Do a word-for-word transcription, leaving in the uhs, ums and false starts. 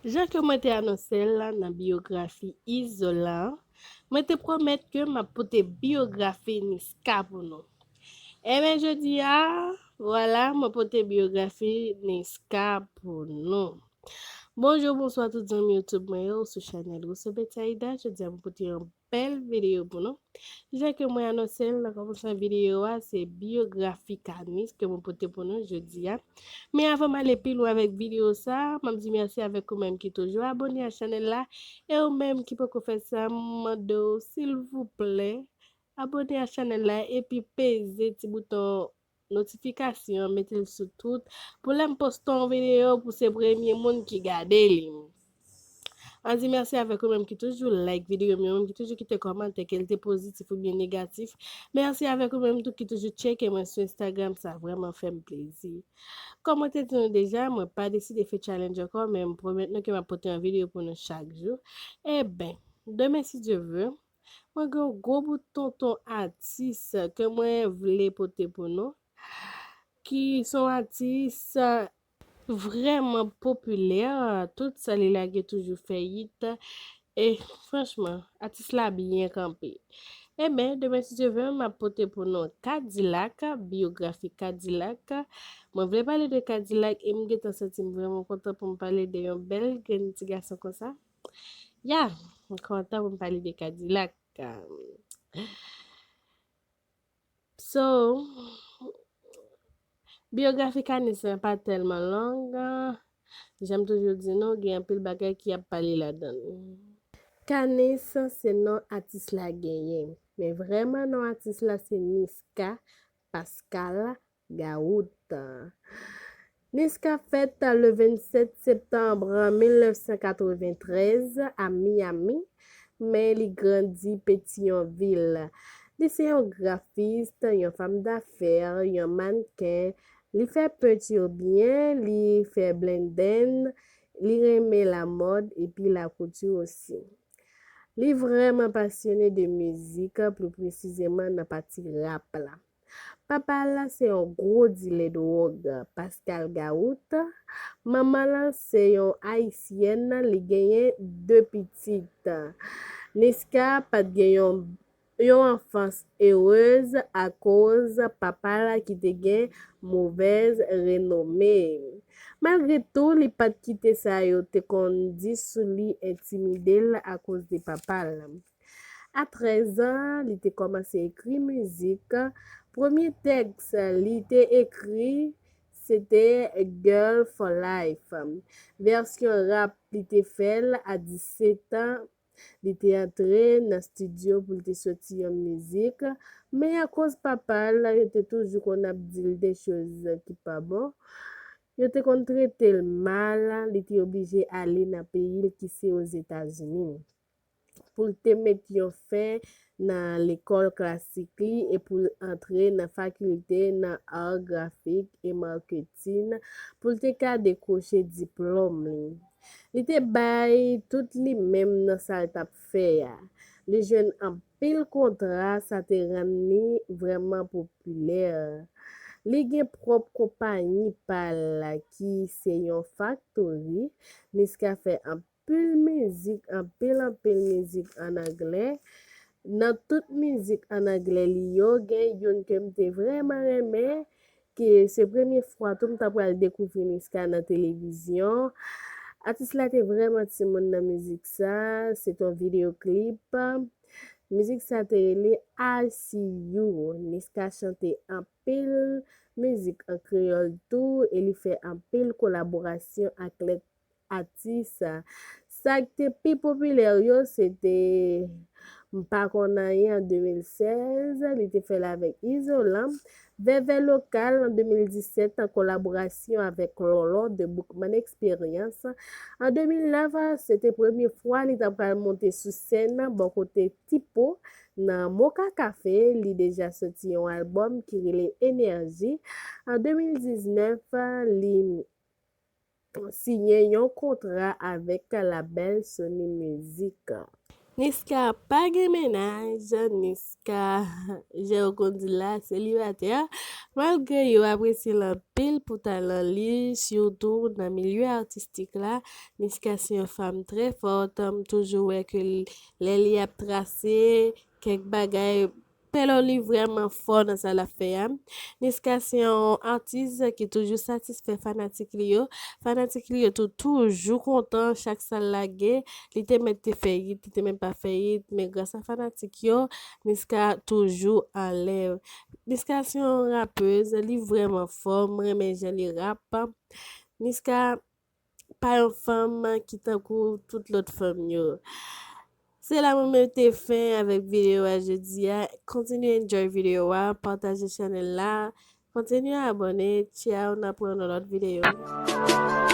Jan ke mwen te anonse l nan biyografi Izolan, mwen te pwomèt ke m ap pote biyografi Niska pou nou. Ebyen, jodi a, vwala, mwen pote biyografi Niska pou nou. Bonjou, bonswa tout zanmi YouTube mwen yo sou chanèl Rousseau Betsaida. Jodi a, mwen pote yon bèl videyo pou nou. Jan ke mwen anonse l nan kòmansman videyo a, se biyografi Kanis ke mwen pote pou nou jodi a. Men avan m ale pi lwen avèk videyo sa, m ap di mèsi avèk ou menm ki toujou abòne a chanèl la. E ou menm ki poko fè sa, m mande w, silvouplè, abòne a chanèl la epi peze ti bouton notifikasyon, mete l sou tout, pou lè m poste yon videyo, pou se premye moun ki gade li. Ann di mèsi avèk ou menm ki toujou like videyo m yo, menm ki toujou kite kòmantè, ke l te pozitif oubyen negatif. Mèsi avèk ou menm tou ki toujou tcheke mwen sou Instagram, sa vrèman fè m plezi. Kòm mwen te di nou deja, mwen pa deside fè challenge ankò, men m pwomèt nou ke m ap pote yon videyo pou nou chak jou. Eben, demen, si Dye vle, mwen gen yon gwo bout tonton atis ke mwen vle pote pou nou, ki se yon atis vrèman popilè. Tout sa li lage toujou fè hit. E franchman, atis la byen kanpe. Eben, demen, si Dye vle, m ap pote pou nou Kadilak, biyografi Kadilak. Mwen vle pale de Kadilak e m gentan santi m vrèman kontan pou m pale de yon bèl grenn ti gason konsa. Ya, m kontan pou m pale de Kadilak. So, biyografi Kanis lan pa tèlman long. Jan m toujou di nou, gen anpil bagay ki ap pale ladan l. Kanis se non atis la genyen, men vrèman non atis la se Niska Pascal Garout. Niska fèt le vennsèt septanm mil nèf san katreventrèz a Miami, men li grandi Petiyonvil. Li se yon grafis, yon fanm dafè, yon mannken. Li fè penti byen, li fè blending, li renmen lamòd epi lakouti osi. Li vrèman pasyone de mizik, pli presizeman nan pati rap la. Papa l se yon gwo dilè dwòg, Pascal Garout. Manman l se yon ayisyèn, li genyen de pitit. Niska pa t gen yon, yon anfans erez akoz papa l ki te gen movèz renome. Malgre tou, li pa t kite sa yo te konn di sou li entimide l akoz de papa l. A trèz an, li te kòmanse ekri mizik. Premye tèks li te ekri, se te Girl for Life. Vèsyon rap li te fè l a disèt an. Li te antre nan estidyo pou l te soti yon mizik. Men akoz papa l, yo te toujou konn ap di l de choz ki pa bon, yo te konn trete l mal, li te oblije ale nan peyi l ki se Ozetazini pou l te met yon fen nan lekòl klasik li e pou l antre nan fakilte nan ar grafik e maketin pou l te ka dekwoche diplòm li. Li te bay tout li menm nan sa l t ap fè a. Li jwenn anpil kontra, sa te rann li vrèman popilè. Li gen pwòp konpayi pa l ki se yon faktori. Niska fè anpil mizik, anpil, anpil mizik ann anglè. Nan tout mizik ann anglè li yo, gen youn ke m te vrèman renmen, ke se premye fwa tou m ta pral dekouvri Niska nan televizyon. Atis la te vrèman timoun nan mizik sa, se te yon videyo klip. Mizik sa te rele I See You. Niska chante anpil mizik an kreyòl tou e li fè anpil kolaborasyon ak lòt atis. Sa k te pi popilè yo, se te M pa konn anyen an de mil sèz, li te fè l avèk Izolan. Vèvè Lokal an de mil disèt, an kolaborasyon avèk Lolo de Boukman Experience. An de mil nèf, se te premye fwa li ta pral monte sou sèn bò kote Tipo nan Moka Café. Li deja soti yon albòm ki rele Enèji. An de mil diznèf, li siyen yon kontra avèk labèl Sony Music. Niska pa gen mennaj, Niska, jan yo konn di la, selibatè. Malgre yo apresye l anpil pou talan li, sitou nan milye atistik la, Niska se yon fanm trè fòt. M toujou wè ke l- lè li ap trase kèk bagay, Pelo li vrèman fò nan sa l ap fè a. Niska se yon atis ki toujou satisfè fanatik li yo. Fanatik li yo tou toujou kontan chak sa l lage. Li te mèt te fè hit, li te mèt pa fè hit, men gras a fanatik yo, Niska toujou anlè. Niska se yon rapèz, li vrèman fò, m renmen jan li rap. Niska pa yon fanm ki tankou tout lòt fanm yo. Se la mwen mete fen avèk videyo a jodi a. Kontinye enjoy videyo a, pataje chanèl la, kontinye abòne. Tchao, n ap wè nan lòt videyo.